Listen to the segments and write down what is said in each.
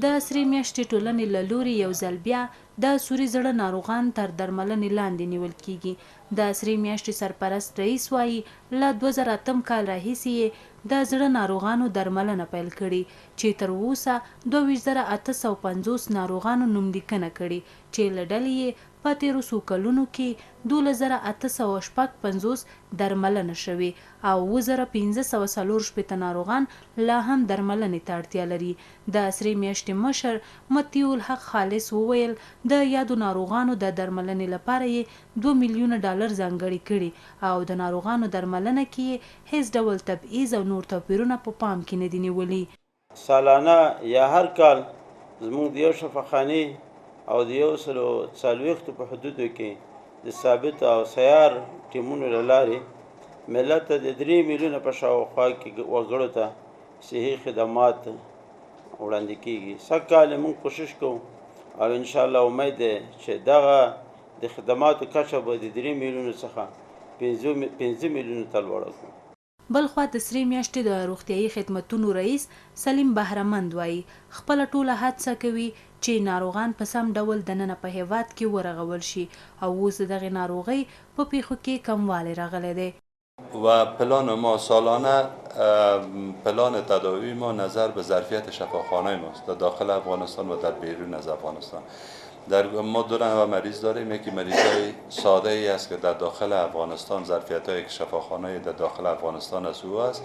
د سرې میاشتې ټولنې له لوري یو ځل بیا د سوري زړه ناروغان تر درملنې لاندې نیول کېږي. د سرې میاشتې سرپرست رئیس وايي، له 2000 اتم کال راهیسې یې د زړه ناروغانو درملنه پیل کړې چې تر اوسه 22850 ناروغانو نوم لیکنه کړې چې له ډلې یې په تېرو څو کلونو کې 12856 درملنه شوې او 7564 ناروغان لا هم درملنې ته اړتیا لري. د سرې میاشتې مشر مطیع الحق خالص وویل، د یادو ناروغانو د درملنې لپاره یې دوه میلیونه ډالر ځانګړي کړي او د ناروغانو درملنه کې یې هېڅ ډول تبعیض او نور توپیرونه په پام کې نه دي نیولي. سالانه یا هر کال زموږ د یو شفاخانې او د 140 په حدودو کې د ثابت او سیار ټیمونو له لارې ملت ته د 3 میلیونه په شاوخوا کې وګړو ته صحي خدمات وړاندې کیږي. سږ کال موږ کوشش کوو او انشاءالله امید دی چې دغه د خدماتو کچه به د 3 میلیونو څخه 5 میلیونو ته لوړه کړو. بلخوا د سرې میاشتې د روغتیايي خدمتونو رئیس سلیم بهره مند وايي، خپله ټوله هڅه کوي چې ناروغان په سم ډول دننه په هېواد کې ورغول شي او اوس د دغې ناروغۍ په پېښو کې کموالی راغلی دی. و پلان ما سالانه، پلان تداوی ما نظر به ظرفیت شفاخانه ماست در داخل افغانستان و در بیرون از افغانستان. در ما دو نوع مریض داریم. یکی مریض های ساده ای است که در داخل افغانستان، ظرفیت های که شفاخانه در داخل افغانستان است او است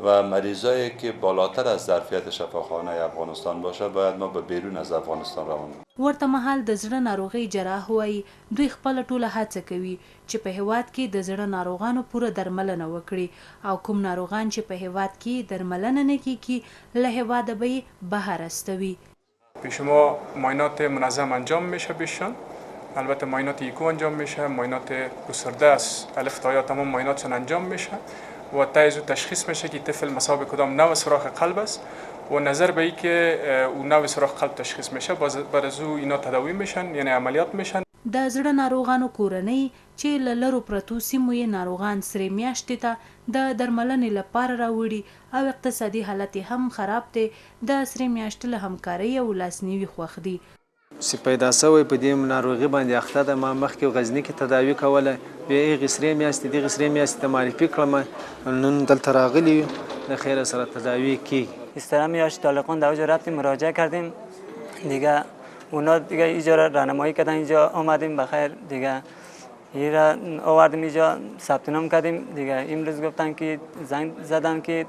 و مریضایی که بالاتر از ظرفیت شفاخانه افغانستان باشه، باید ما به بیرون از افغانستان روان. ورته مهال د زړه ناروغۍ جراح وايي، دوی خپله ټوله هڅه کوي چې په هېواد کې د زړه ناروغانو پوره درملنه وکړي او کوم ناروغان چې په هېواد کې یې درملنه نه کېږي، له هېواده به یې بهر استوي. پیش ما معاینات منظم انجام میشه پیششان. البته معاینات ایکو انجام میشه، معاینات گسترده است، الف تا یا تمام معایناتشان انجام میشه و تا ازو تشخیص میشه که طفل مصاب کدام نوع سوراخ قلب است و نظر به ای که او نوع سوراخ قلب تشخیص میشه، باز بعد از او اینا تداوی میشن، یعنی عملیات میشن. د زړه ناروغانو کورنۍ چې له لرو پرتو سیمو یې ناروغان سرې میاشتې ته د درملنې لپاره راوړي او اقتصادي حالت یې هم خراب دی، د سرې میاشتې له همکارۍ او لاسنیوي خوښ دي. چې پیدا شوی په دې ناروغي باندې اخته ده. ما مخکې غزني کې تداوي کوله، بیا هغې سرې میاشتې دغې سرې میاشتې ته معرفي کړم. نن دلته راغلي یو، د خیره سره تداوي کیږي. سره میاشت تالقان در اونجا رفتیم، مراجعه کردیم دیگه. اونا دیگه اینجا را راهنمایی کردن، اینجا آمدیم بخیر. دیگه ایرا آوردیم، اینجا ثبت نام کردیم. دیگه امروز گفتن که زنگ زدن که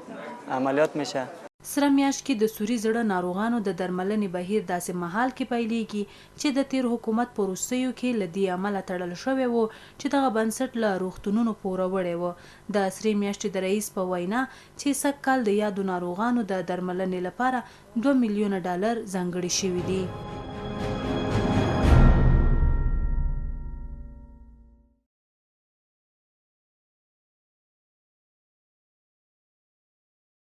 عملیات میشه. سره میاشت کې د سوري زړه ناروغانو د درملنې بهیر داسې مهال کې پیلېږي چې د تېر حکومت په وروستیو کې له دې امله تړل شوی و چې دغه بنسټ له روغتونونو پوروړی و. د سرې میاشتې د رئیس په وینا چې سږ کال د یادو ناروغانو د درملنې لپاره 2 میلیونه ډالر ځانګړي شوي دي.